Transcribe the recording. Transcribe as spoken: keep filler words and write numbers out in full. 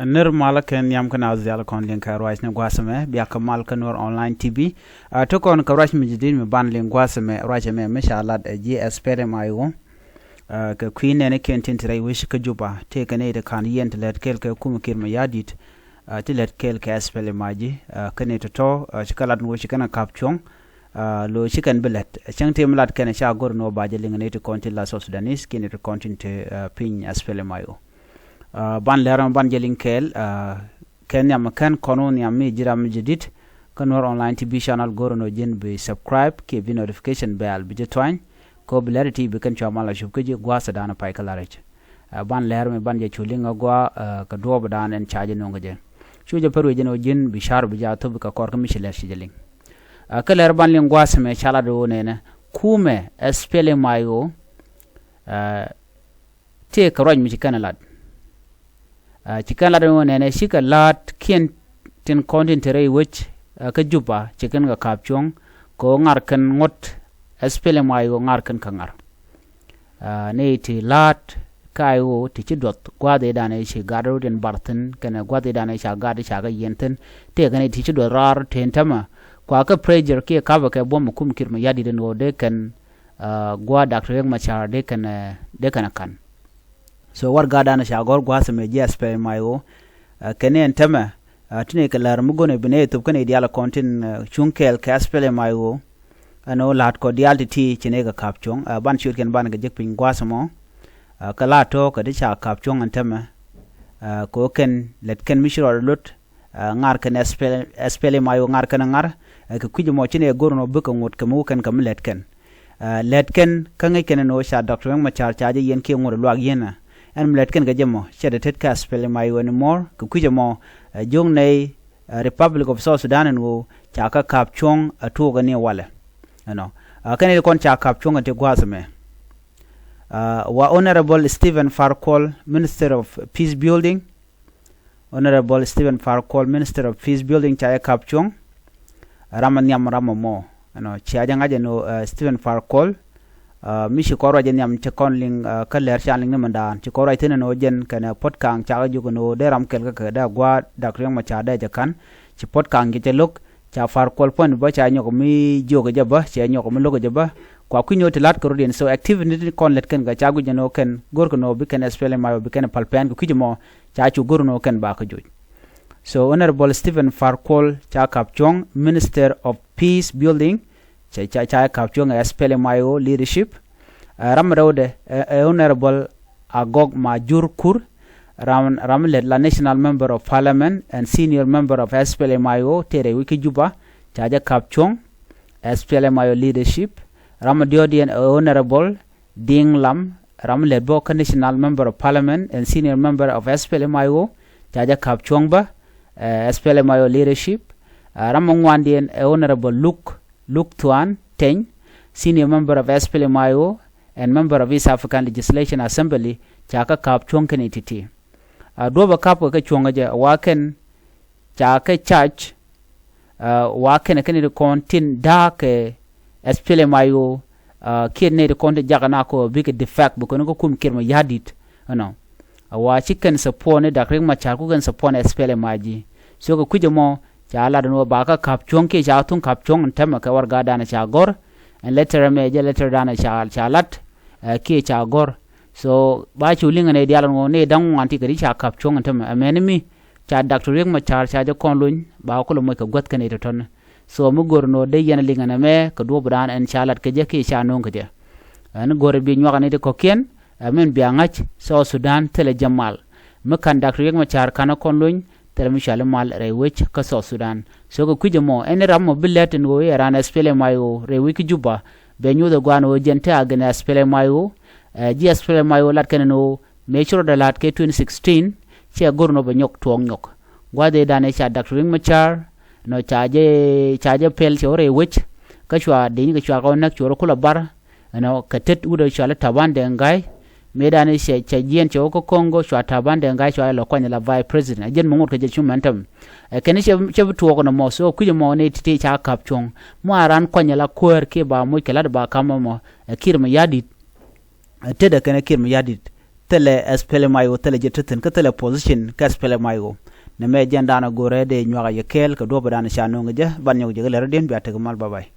Nir malä kɛ nhiam kä naath diaal kɔn liŋ kɛ ruac ni gua̱a̱th ɛmɛ, bia kɛ mal kä Nuer Online T V. Aa, te kɔn kɛ ruac mi jadid mi ban liŋ gua̱a̱th ɛmɛ, ruac ɛmɛ mi ca lat ɛ ji̱ S P L M I O. Aa, kɛ kui̱ nɛɛni kiɛn tin te rɛy wec kä Juba, tëëkɛ nɛy ti ka̱n yɛn ti lät kɛɛl kɛ kumɛ Kiir Mayardit, aa, ti lät kɛɛl kɛ S P L M I G, aa, kä nɛy tɔ̱tɔ̱, aa, ci kɛ lat ni wec ci kɛn a ka̱p cuɔ̱ŋ, aa, lo̱ ci kɛn bi lät. Cäŋ tëë mi lat kɛn ca go̱r ni wä ba jɛ liŋ nɛy ti kɔn tin la South Sudanese, kiɛn nɛy ti kɔn tin te, aa, piny S P L M I O. Aa, ban lɛr mɛ ban jɛ liŋ kɛɛl, aa, kɛ nhiam mɛ kɛn kɔn wä nhiam mi ji̱ ram mi jadid kä Nuer Online T V channel, go̱r ni wä ji̱n bi subscribe kiɛ bi notification bell bi jɛ tuany. Kɛ wä bi lɛr ti bi kɛn cua mal a cup kä ji̱ gua̱a̱th dan pay kä la̱r i̱c. Aa, ban lɛr mɛ ban jɛ cu liŋ a gua̱a̱, aa, kɛ duɔɔp dan ɛn ca jɛ no̱o̱ŋ kɛ jɛ. Cu jɛ pär wec jɛn wä ji̱n bi car bi jɛ a thop kɛ kɔr kä mi ci lɛr ci jɛ liŋ. Aa, kä lɛr ban liŋ gua̱a̱th mɛ ca lat wä nɛnɛ kumɛ S P L M I O, aa, tëë kɛ ruac mi ci kɛn lat. Aa, ci kɛn lat ɛn ɣöö nɛnɛ cikɛ la̱a̱t kiɛn tin kɔn tin te rɛy wec, aa, kä Juba ci kɛn kɛ ka̱p cuɔ̱ŋ kɛ ɣöö ŋa̱r kɛn ŋuɔ̱t S P L M I O ŋa̱r kɛn kɛ ŋa̱r. Aa, ni ti la̱a̱t kä I O ti ci duɔth gua̱a̱th i̱ danɛ ci gat rut in bar thi̱n kɛnɛ gua̱a̱th i̱ danɛ ca gat ca kɛ yiɛn thi̱n. Tëë kɛn i̱ ti ci duɔth raar tëë in tämɛ kua kä pressure kiɛ kapɛ kɛ buɔ̱m kum Kiir Mayardit ɛn ɣöö dee kɛn, aa, gua̱a̱ Doctor Riek Machar dee kɛn, aa, dee kɛn ɛ ka̱n. So warɛgakdan ca gɔ̱r gua̱a̱th ɛmɛ ji̱ S P L M I O, aa, kɛn ɛn tämɛ, aa, ti nɛy kɛ lär mi go̱n ɛ bi nɛy thop kä nɛy diaal kɔn tin, aa, cuŋ kɛɛl kɛ S P L M I O. Ɛn ɣöö la̱a̱t kɔ diaal ti̱ti̱ ci nɛy kɛ ka̱p cuɔ̱ŋ, aa, ban ciöt kɛn ban kɛ jek piny gua̱a̱th ɛmɔ. Aa, kɛ la̱a̱t tɔ̱ kɛ ti ca ka̱p cuɔ̱ŋ ɛn tämɛ, aa, kɛ ɣöö kɛn lät kɛn mi ci rɔɔdɛ lot, aa, ŋa̱r kɛn S P L, S P L M I O ŋa̱r kɛn ɛ ŋa̱r, aa, kɛ kui̱c ɛmɔ ci nɛy go̱r ɛn ɣöö bikɛ ŋot kɛ mi wä kɛn kɛ mi lät kɛn. Aa, lät kɛn kä ŋäc kɛn ɛn ɣöö ca Doctor Riek Machar ca jɛ yiɛn kiɛ ŋot ɛ luaak yiɛn ɛ. Ɛn mi lät kɛn kɛ jɛ mɔ, cɛ dee tet kä S P L M I O anymore, kɛ kui̱c ɛmɔ, aa, jiök nɛy, aa, Republic of South Sudan ɛn ɣöö ca kɛ ka̱p cuɔ̱ŋ ɛ tuɔɔk ɛn i̱ walɛ. Ɛnɔ. Aa, kɛn i̱ kɔn ca ka̱p cuɔ̱ŋ ɛ ti gua̱a̱th ɛmɛ. Aa, wa Honorable Stephen Farquhar, Minister of Peace Building, Honorable Stephen Farquhar, Minister of Peace Building, ca jɛ ka̱p cuɔ̱ŋ. Ram ɛ nhiam ram ɛ mɔ. Ɛnɔ, cia jɛ ŋa̱c ɛn ɣöö, aa, Stephen Farquhar, aa, mi ci kɔn ruac ɛ nhiam ci kɔn liŋ, aa, kä lɛr ca liŋ ni mɛn daan. Ci kɔn ruac thi̱n ɛn ɣöö jɛn kɛnɛ Puot Kaŋ ca kɛ jiök ɛn ɣöö dee ram kɛl kä kɛ dee a gua̱a̱ Doctor Riek Machar dee jɛ ka̱n. Ci Puot Kaŋ jɛ cɛ lo̱k, ca Farquhar puɔ̱ny bä ca nyɔk mi jiök jɛ bä, cɛ nyɔk mi lo̱k jɛ bä. Kua kui̱ny ɣöö ti la̱t kɛ rut yɛn. So activity ni ti kɔn lät kɛn kɛ ca guic ɛn ɣöö kɛn go̱r kɛn ɣöö bi kɛn S P L M I O bi kɛn pal pɛn kɛ kui̱c ɛmɔ. Ca cu go̱r ɛn ɣöö kɛn ba kä joc. So Honorable Stephen Farquhar ca ka̱p cuɔ̱ŋ, Minister of Peace Building, ca, ca, ca ka̱p cuɔ̱ŋ ɛ S P L M I O leadership. Aa, ram rɛwdɛ ɛ, ɛ Honorable Agok Majur Kur, ram, ram lät la National Member of Parliament and Senior Member of S P L M I O tëë rɛy wec kä Juba, ca jɛ ka̱p cuɔ̱ŋ S P L M I O leadership. Ram diɔ̱ɔ̱kdiɛn ɛ Honorable Diŋ Lam, ram lät bä kä National Member of Parliament and Senior Member of S P L M I O, ca jɛ ka̱p cuɔ̱ŋ bä, ɛ, S P L M I O leadership. Aa, ram ŋuandiɛn ɛ Honorable Luke, Luke Thuan Teny, Senior Member of S P L M I O and Member of East African Legislation Assembly, ca kɛ ka̱p cuɔ̱ŋ kɛn i̱ ti̱ti̱. Aa, duɔ̱pɛ ka̱p kɛ kɛ cuɔ̱ŋ kɛ jɛ wa kɛn ca kɛ charge, aa, wa kɛn kɛn i̱ ti kɔn tin da̱a̱k kɛ S P L M I O, aa, kiɛ nɛy ti kɔn ti jakä na kɔ bikɛ defect bi kɔn kä kum Kiir Mayardit. Ɛnɔ. Aa, wa ci kɛn support ni Doctor Riek Machar ku kɛn support ni S P L M I G. So kɛ kui̱c ɛmɔ ca lat ɛn ɣöö ba kä ka̱p cuɔ̱ŋ kiɛ ca thuŋ ka̱p cuɔ̱ŋ ɛn tämɛ kɛ warɛgakdan ca gɔ̱r. Ɛn letter ɛmɛ jɛ letter dan ca, ca lat, aa, kiɛ ca gɔ̱r. So ba cu liŋ ɛn ɛ diaal ɛn ɣöö ni da̱ŋ ŋuan ti kɛ ti ca ka̱p cuɔ̱ŋ ɛn tämɛ. Ɛmɛni mi ca Doctor Riek Machar ca jɛ kɔn lony ba kulɛ moc kɛ guäth kɛn i̱ tɔ̱tɔ̱ni. So mi go̱r ɛn ɣöö dee yɛn liŋ ɛn ɛmɛ kɛ duɔ̱ɔ̱pdan ɛn ca lat kɛ jɛ kiɛ ca nööŋ kɛ jɛ. Ɛn go̱r ɛ bi nyuak ɛn i̱ ti kɔ̱kiɛn, ɛ min bia ŋa̱c South Sudan thilɛ jɛ mal. Mi ka̱n Doctor Riek Machar ka̱n ɛ kɔn lony, thilɛ mi cɔal i̱ mal rɛy wec kä South Sudan. So kɛ kui̱c ɛmɔ ɛn i̱ ram mɔ bi lɛt ɛn ɣöö i̱ ɛ raan S P L M I O rɛy wec kä Juba, bɛ nyuuth ɛ gua̱a̱n ɣöö jɛn te a gɛn S P L M I O, ɛ, ji̱ S P L M I O lat kɛn ɛn ɣöö mëë ci rɔɔdɛ la̱t kɛ twenty sixteen, ciɛ go̱r nɔ bɛ nyɔk tuɔɔk nyɔk. Gua̱th i̱ danɛ ca Doctor Riek Machar, nɔ ca jɛ, ca jɛ pɛl cɛ wä rɛy wec, kä cua deny kɛ cua kɛ wä näk cua rɔ kulɛ bar, ɛnɔ kɛ tet wut ɛ cɔal i̱ Taban Deng Gai, mëë danɛ cɛ, cɛ jiɛn cɛ wä kä Congo cua Taban Deng Gai cua lɔ kuany la vice president. Ɛ jɛn mi ŋot kɛ jɛ cu mɛn tɛm. Ɛ kɛn cɛ, cɛ bi tuɔɔk nɔ mɔ, so kui̱c ɛmɔ ni ti̱ti̱ ca ka̱p cuɔ̱ŋ. Mɔ a raan kuany la kuäär kiɛ ba moc kɛ lat ba ka̱m ɛmɔ, ɛ Kiir Mayardit. Ɛ tetdɛ kɛn ɛ Kiir Mayardit thilɛ SPLM-IO, thilɛ jɛ tethin kä thilɛ position kä SPLM-IO. Nɛmɛ jɛn daanɔ go̱rɛ dee nyuak a yɛ kɛɛl kɛ duɔ̱ɔ̱p dan ca nööŋ jɛ. Ban nyɔk jɛ kɛ lɛr diɛn, bia tek mal, bye bye.